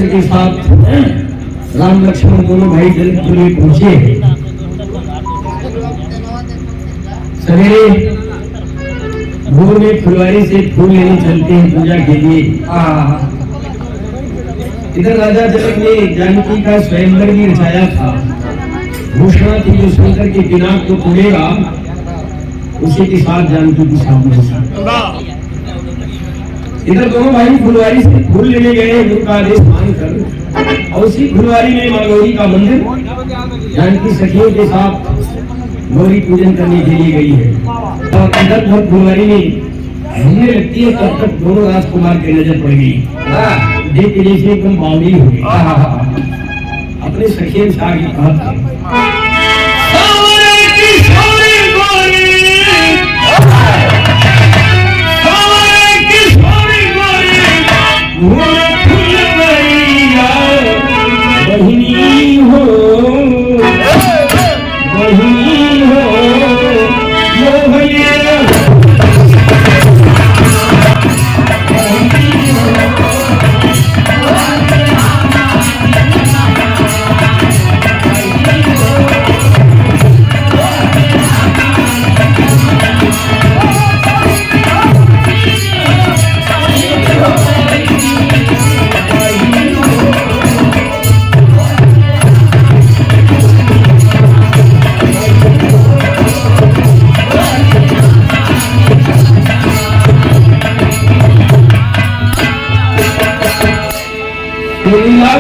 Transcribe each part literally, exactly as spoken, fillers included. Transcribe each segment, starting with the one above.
के साथ राम लक्ष्मण दोनों भाई जनकपुर में पहुंचे हैं। सवेरे भोर में फुलवारी से फूल लेने चलते हैं पूजा के लिए। इधर राजा जनक ने जानकी का स्वयंवर भी रचाया था। घोषणा थी, जो शंकर के पिनाक को तोड़ेगा, उसी के साथ जानकी की शादी होगी। इधर दोनों भाई फुलवारी से फूल लेने गए, गुरु का आदेश मानकर, और उसी फुलवारी में माँ गौरी का मंदिर, जानकी सखियों के साथ गौरी पूजन करने के लिए गई है। और इधर भर फुलवारी में घूमने लगती है, तब तक दोनों राजकुमार की नजर पड़ गई। देख के जैसे एकदम बावली हो गई। अपने सखियन से आगे कहत है। सावरे किशोरी गोरी, सावरे किशोरी गोरी, घूम फुलवरिया, बहिनी हो, बहिनी हो, मोहनिया।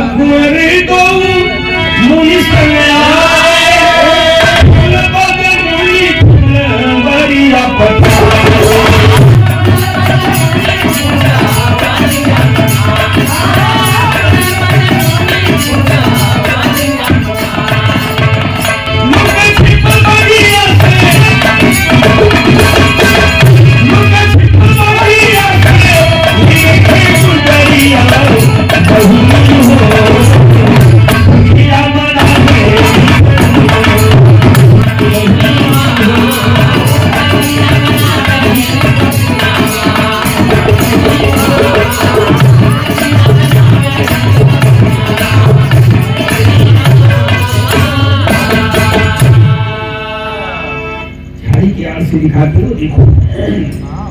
कुंवर दो मुनि संग आए, फूल पद मुनि फुलवरिया पठाए। झाड़ी के आड़ से दिखाती हूँ, देखो,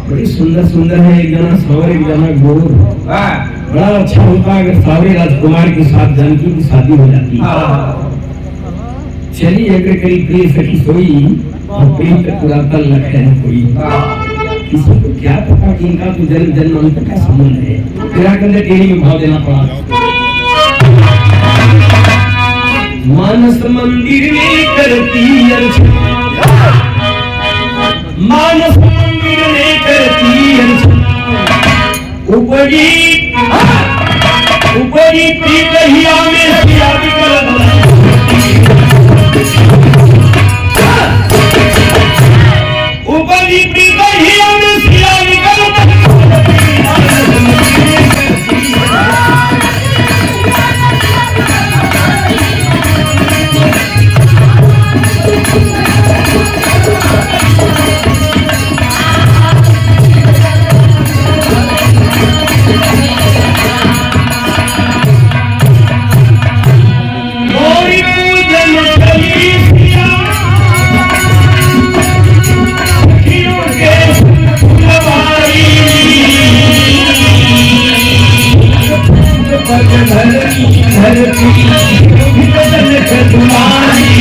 बड़ी सुंदर सुंदर है, एक जना साँवर, एक जना गोर। वाह। बड़ा अच्छा होता अगर साँवरे राजकुमार के साथ जानकी की शादी हो जाती। हाँ। चली अगर करी प्रिय सखी सोई, और प्रीत पुरातन लखे न कोई। किसी को क्या पता कि इनका तो जन्म जन्मांतर का संबंध है। फिर आकर टेढ़ी में भाव देना पड़ा। मानस मंदिर में करती अर्चना, मानस मंदिर में करती अर्चना। उपजी, हाँ, उपजी प्रीत हिया में सिया विकल। उपजी प्रीत हिया में सिया विकल। गौरी पूजन चली सिया, सखियों के फुलवारी। पग धरती धरती, विकसन के दुलारी।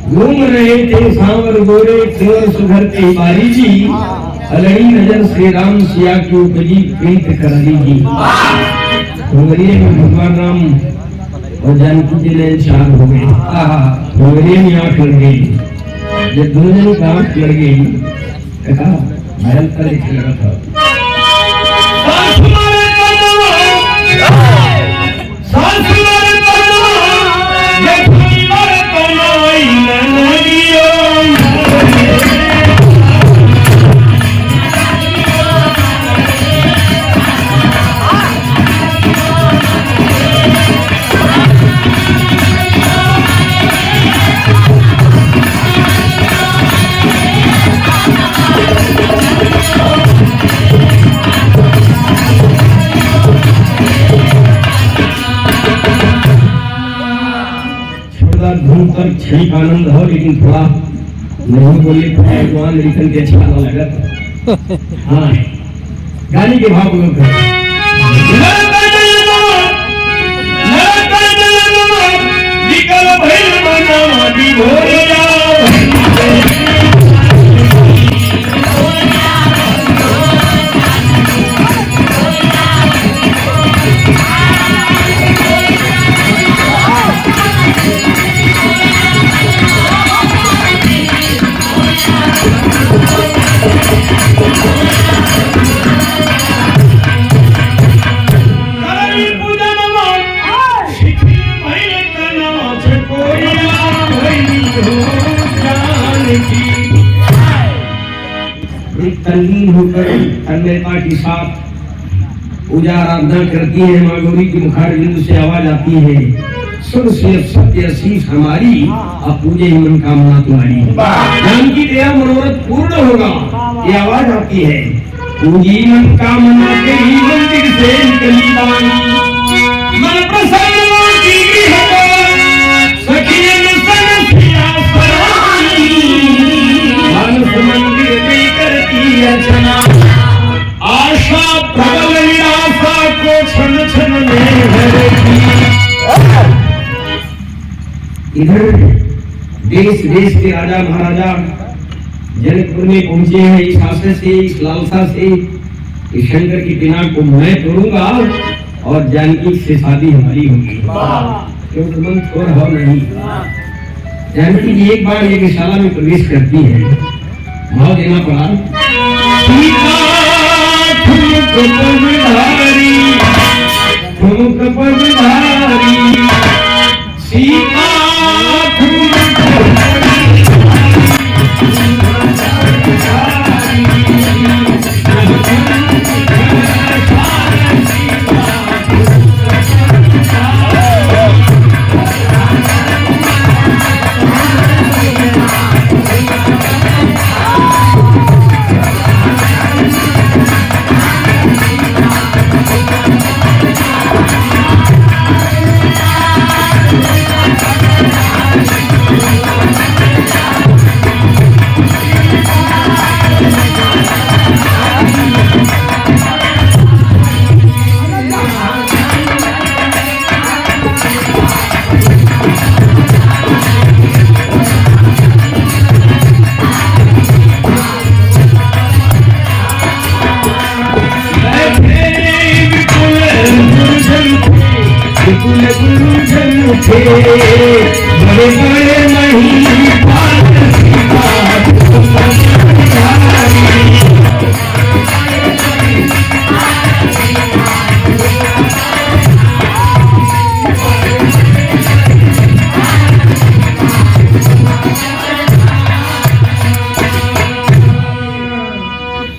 घूम रहे थे सांवर गोरे, कुंवर सुघर तिवारी जी, अलड़ी नजर श्री राम सिया की, उपजी प्रीत करारी जी। घुंघरिये में भगवान राम और जानकी के नैन चार हो गए। घुंघरिये में आँख लड़ गई। जब दोनों जने की आँख लड़ गई, तो का भयंकर एक लड़त है। धुन पर क्षणिक आनंद हो, लेकिन थोड़ा नहीं बोले, थोड़ा भगवान लिखन के अच्छा ना लगत। हाँ, गाने के भाव लोग हैं। विकल भइल मनवा विभोरिया। एक तल्लीन होकर तन्मयता के साथ पूजा आराधना करती है। माँ गौरी के मुखारविंद से आवाज आती है, "सुन शिव सत्य आशीष हमारी, अब पूजे ही मनोकामना तुम्हारी।" जानकी तेरा मनोरथ पूर्ण होगा, ये आवाज आती है। पूजी मनोकामना तेरी मंदिर से निकली बानी। मन प्रसन्न होती गृह को सखियन सन सिया सरानी। मानस मंदिर में करती अर्चना। आशा प्रबल निराशा को क्षण क्षण में हरती। इधर देश देश के राजा महाराजा जनकपुर में पहुंचे हैं इस आशा से, इस लालसा से कि शंकर की पिनाक को मैं तोड़ूंगा और जानकी से शादी हमारी होगी। क्योंकि मन थोर हो नहीं। जानकी जी एक बार ये विशाला में प्रवेश करती है, भाव देना पड़ा। सीता ठुमक पगधारी, ठुमक पगधारी, सीता ठुमक पगधारी।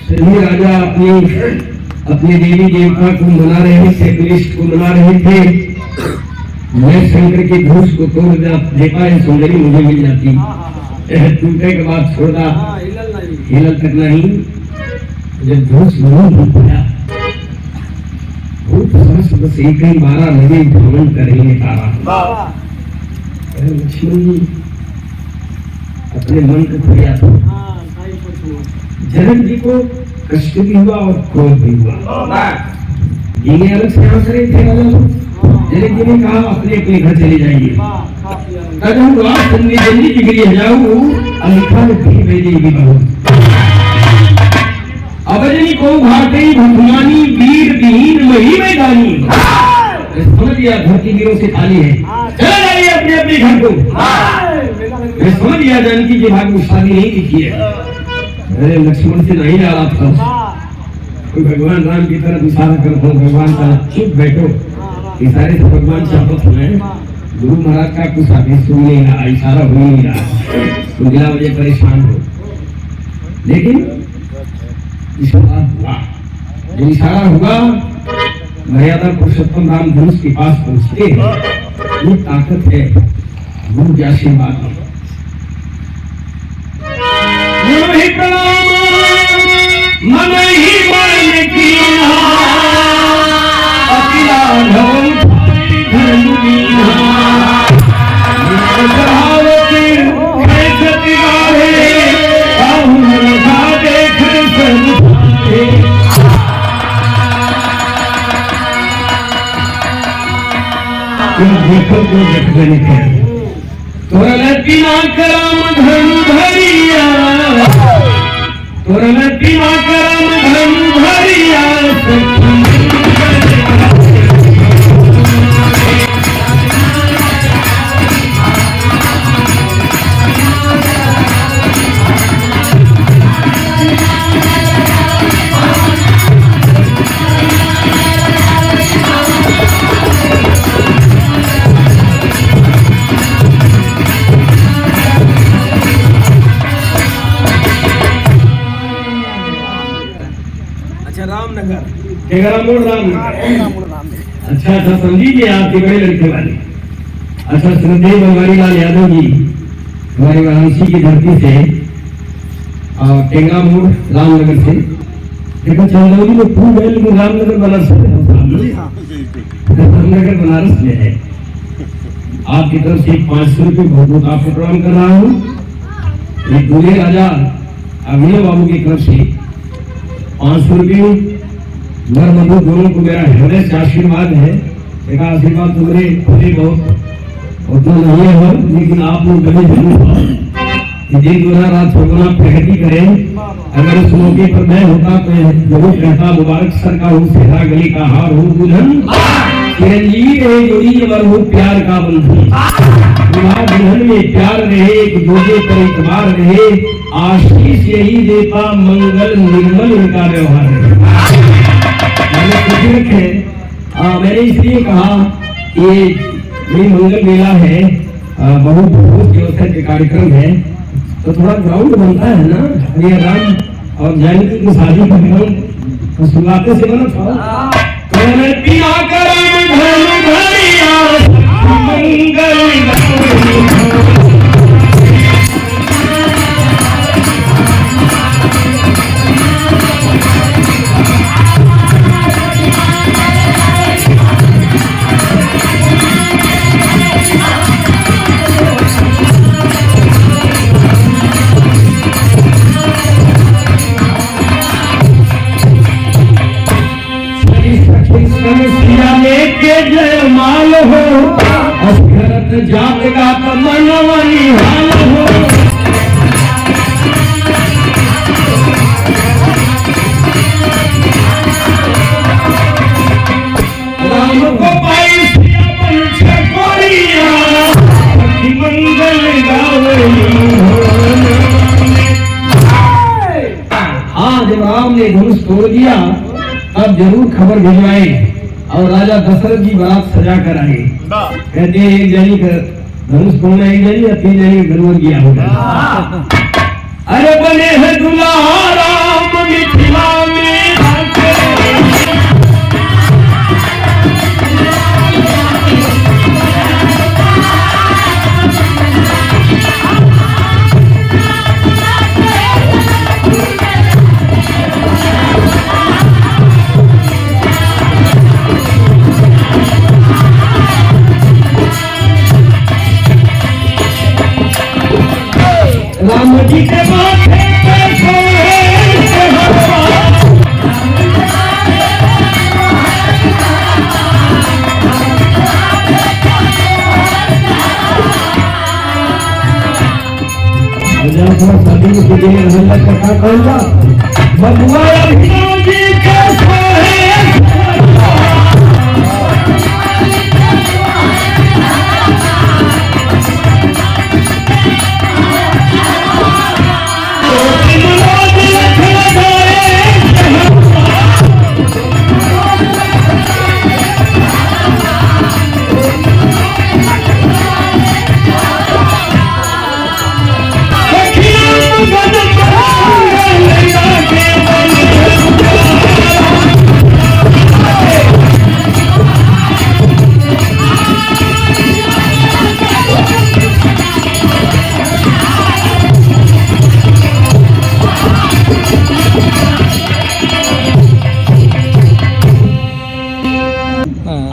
सभी राजा अपनी, अपने देवी देवता को मना रहे थे, कनिष्ठ को मना रहे थे। मैं शंकर के धनुष को तोड़ दे-, देता, यह सुंदरी मुझे मिल जाती। यह टूटे के बाद छोड़ता, हिलल तक नहीं। जब धनुष नहीं टूट पाया, रूप सहस बस एक ही बारा, लगे धावन कर ही तारा। अरे लक्ष्मण जी, अपने मन को खोया था। जनक जी को कष्ट भी हुआ और क्रोध भी हुआ। वाह। ये अलग से आंसर है, फिर अलग। जनक जी ने कहा, "अपने अपने घर चले जाइए।" तब हम रात जल्दी जल्दी बिगड़ी जाऊ, और लिखा में भी भेजे भी बहू। अब जनी को भारती भगवानी वीर विहीन मही मैदानी। मैं समझ गया, धरती वीरों से खाली है, चले जाइए अपने अपने घर को। मैं समझ गया, जानकी के भाग में शादी नहीं लिखी है। अरे, लक्ष्मण से नहीं जा रहा था। तो भगवान राम की तरफ इशारा करता हूँ, भगवान का चुप बैठो। इशारे से भगवान चाहते हैं, गुरु महाराज का कुछ आदेश सुन नहीं रहा, इशारा हो नहीं रहा, तो बिना वजह परेशान हो। लेकिन इशारा हुआ, जो इशारा हुआ, मर्यादा पुरुषोत्तम राम धनुष के पास पहुंचते हैं। ये ताकत है गुरु के आशीर्वाद में। गुरु ही प्रणाम, मन ही मन कीन्हा, अति लाघव उठाई धर्म दीन्हा। तोरले पिनाक राम धनु धरिया, तोरले पिनाक राम धनु धरिया, सखी। अच्छा, रामनगर। टेंगरा मोड़ रामनगर। अच्छा, अच्छा, समझी जी, आपके बड़े लड़के वाले। अच्छा, श्रद्धेय बनवारी लाल यादव जी, हमारे वाराणसी की धरती से, और टेंगरा मोड़ रामनगर से। देखो, चंदौली में खूब है, लेकिन रामनगर बनारस में है। जी हाँ। रामनगर बनारस में है। आपकी तरफ से पाँच सौ रुपये बहुत बहुत आपको प्रणाम कर रहा हूँ। ये दूल्हे राजा अभिनव बाबू की तरफ से पाँच सौ रुपये। वर वधू दोनों को मेरा हृदय से आशीर्वाद है। देखा, आशीर्वाद तो मेरे खुद ही बहुत उतना नहीं है, लेकिन आप लोग कभी जरूर पाओ। कि दिन दूना रात चौगुना प्रगति करे। अगर उस मौके पर मैं होता तो जरूर कहता, मुबारक सर का हूँ, सेहरा गली का हार हूँ दुल्हन। चिरंजीवी रहे जोड़ी अमर हो प्यार का बंधन। दूल्हा दुल्हन में प्यार रहे, एक दूजे पर एतबार रहे, आशीष यही देता मंगल निर्मल इनका व्यवहार रहे। मैंने खुशी रखे, आ, मैंने इसलिए कहा कि ये मंगल मेला है, आ, बहुत भोज के अवसर के कार्यक्रम है, तो थोड़ा ground बनता है ना। अरे राम और जानकी की शादी का ground तो शुरुआत से बना था। तो मैं पिया करम धन धरिया मंगल गावे। सिया लेके जयमाल हो, असरत जात गात मनवा निहाल हो। राम को पाई सिया बन छकोरिया, सखी मंगल गावली हो। हाँ, जब राम ने धनुष तोड़ दिया, तब जरूर खबर भिजवाए और राजा दशरथ जी बारात सजा कर आए। वाह। कहते हैं, एक जनी का धनुष तोड़ना एक जनी, या तीन जनी का गनवा गया होगा। वाह। अरे बने हैं दुल्हा राम मिथिला में आके। राम जी के माथे पे सोहे हरवा। अच्छा, थोड़ा शादी में कुछ नहीं रहने लगा, क्या कहूँगा? बबुआ अभिनव जी के सोहे। हाँ।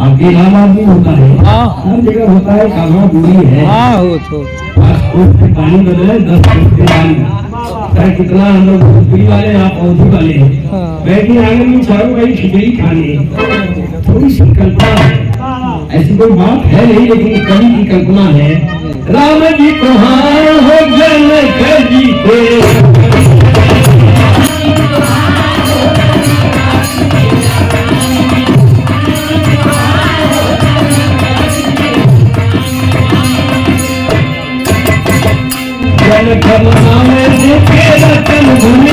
आपके इलाहाबाद में होता है। हाँ। हर जगह होता है, कहाँ दूरी है। हाँ, हो तो। पाँच कोस पे पानी बदले, दस कोस पे पानी। चाहे कितना हम लोग भोजपुरी वाले हैं, आप अवधी वाले हैं। हाँ। बैठे आंगन में चारों भाई खिचड़ी खाने। थोड़ी सी कल्पना है। ऐसी कोई बात है नहीं, लेकिन कवि की कल्पना है। राम जी को हार हो जनक जी के। जनक नाम लेके रतन धन।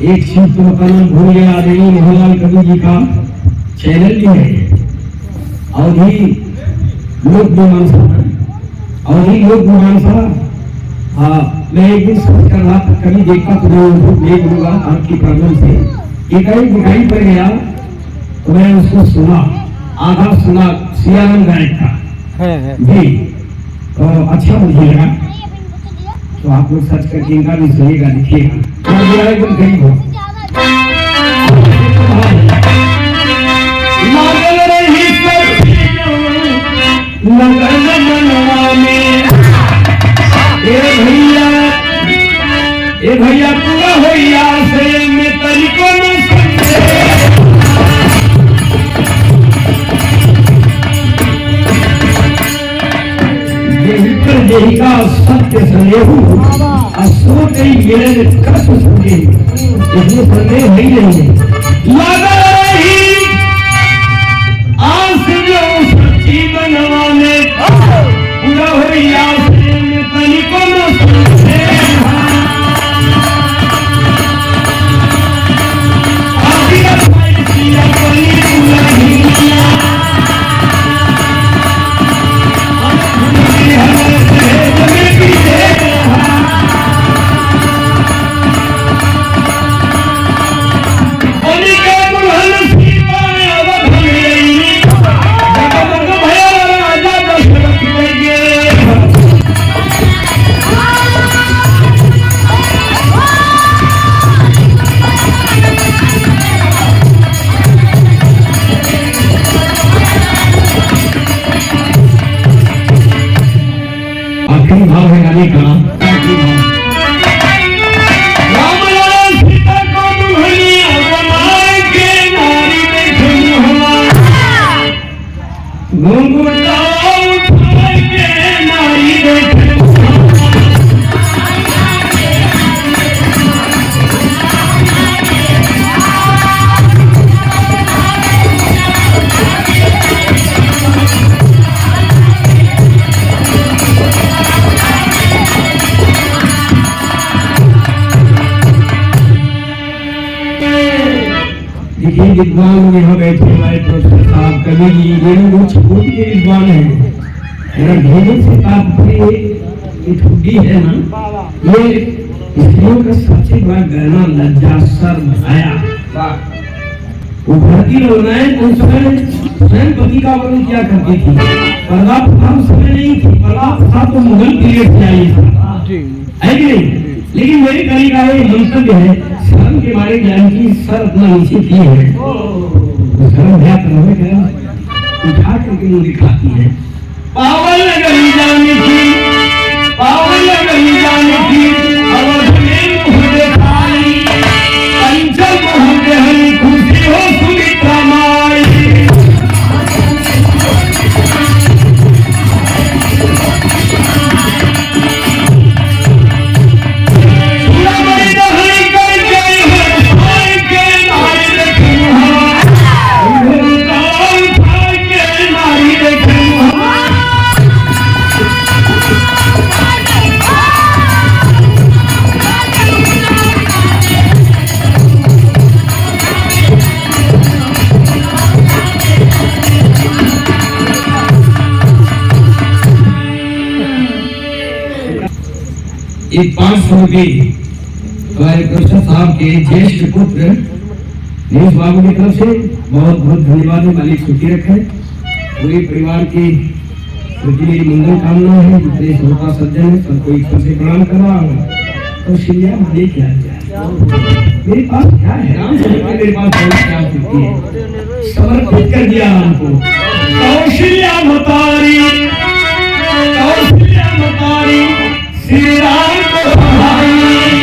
एक चीज तो बताना भूल गया, आदरणीय मोहनलाल कवि जी का चैनल भी है, अवधी लोक मीमांसा, अवधी लोक मीमांसा। हाँ, मैं एक दिन सोच कर रहा था, कभी देखता तो मैं YouTube नहीं बोलूंगा आपकी प्रॉब्लम से। एक दिन दिखाई पड़ गया, तो मैं उसको सुना, आधा सुना, सियाराम गायक का। है, है। जी, तो अच्छा मुझे लगा। तो आप लोग सर्च करके इनका भी सुनिएगा, देखिएगा। और मेरा एकदम गरीब हो। लागल रही सब लगन मनवा में। ए भैया, ए भैया, पूरा होइया से में तनिको न संदेह। जेहि पर जेहि का सत्य सनेहु, अ सो कहि मिलन कछु संदेह। इसमें संदेह है ही नहीं है। लागल रही आस जो सच्ची मनवा में, पूरा होई आस में तनिको न संदेह। आखिरी भाव है गाने का। राम लाल सीता को दुल्हनिया बनाए के नारी देखे मुहवा। घुंघटा उठाए के नारी देखे मुहवा। देखिए, विद्वान लोग यहाँ बैठे, हमारे प्रोफेसर साहब, कवि जी, ये लोग बहुत छपौती के विद्वान हैं। मेरा भोजन से तात्पर्य ये ठुड्डी है ना, ये स्त्रियों का सबसे बड़ा गहना, लज्जा, शर्म, हया। वो भरती लोग बनाए तो उसमें स्वयं पति का वर्ण किया करती थी। पर्दा प्रथा उस समय नहीं थी, पर्दा प्रथा तो मुगल पीरियड से आई है। जी। है कि नहीं? लेकिन मेरी कवि का ये मंतव्य है, शर्म के मारे जानकी सर अपना नीचे किए है। तो शर्म भया तो हमें क्या? उठा करके मुंह दिखाती है। पावन नगरी जानकी, पावन नगरी जानकी, अवध में मुँह देखाई। कंचन मुँह देहली खुशी हो सुमित्रा माई। पूरा बड़ी एक पाँच सौ रुपये हमारे प्रोफेसर साहब के ज्येष्ठ पुत्र नीतीश बाबू की तरफ से बहुत बहुत धन्यवाद है। मालिक सुखी रखे। पूरे परिवार की, सबकी मेरी मंगल कामना है। जितने श्रोता सज्जन हैं, सबको ईश्वर से प्रणाम कर रहा हूँ। कौशल्या, मालिक क्या जाए, मेरे पास क्या है, राम समझ के मेरे पास बहुत क्या होती है, समर्पित कर दिया हमको। कौशल्या मतारी, कौशल्या मतारी, श्री राम को सहाय।